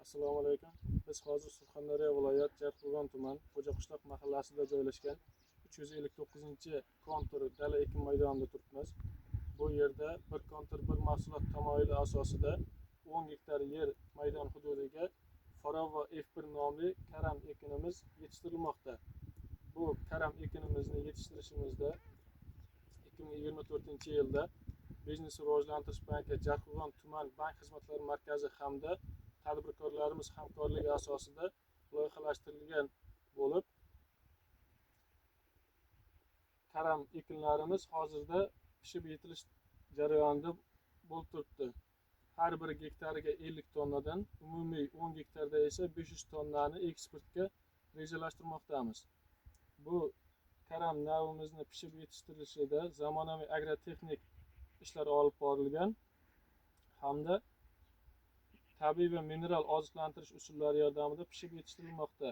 Assalomu alaykum. Biz hozir Surxondaryo viloyat, Jarqo'rg'on tuman, Xo'jaqishloq mahallasida joylashgan 359-kontur dala ekin maydonida turibmiz. Bu yerda bir kontur bir mahsulot tamoyili asosida 10 gektar yer maydon hududiga Farova F1 nomli karam ekinimiz yetishtirilmoqda. Bu karam ekinimizni yetishtirishimizda 2024-yilda Biznes rivojlantirish banki Jarqo'rg'on tuman bank xizmatlari markazi hamda tadbirkorlarimiz hamkorligi asosida loyihalashtirilgan bo'lib, karam ekinlarimiz hozirda pishib yetilish jarayonida bo'lib turibdi. Har bir gektariga 50 tonnadan, umumiy 10 gektarda esa 500 tonnani eksportga rejalashtirmoqdamiz. Bu karam navimizni pishib yetishtirilishida zamonaviy agrotexnik ishlar olib borilgan hamda tabiiy va mineral oziqlantirish usullari yordamida pishib yetishtirilmoqda.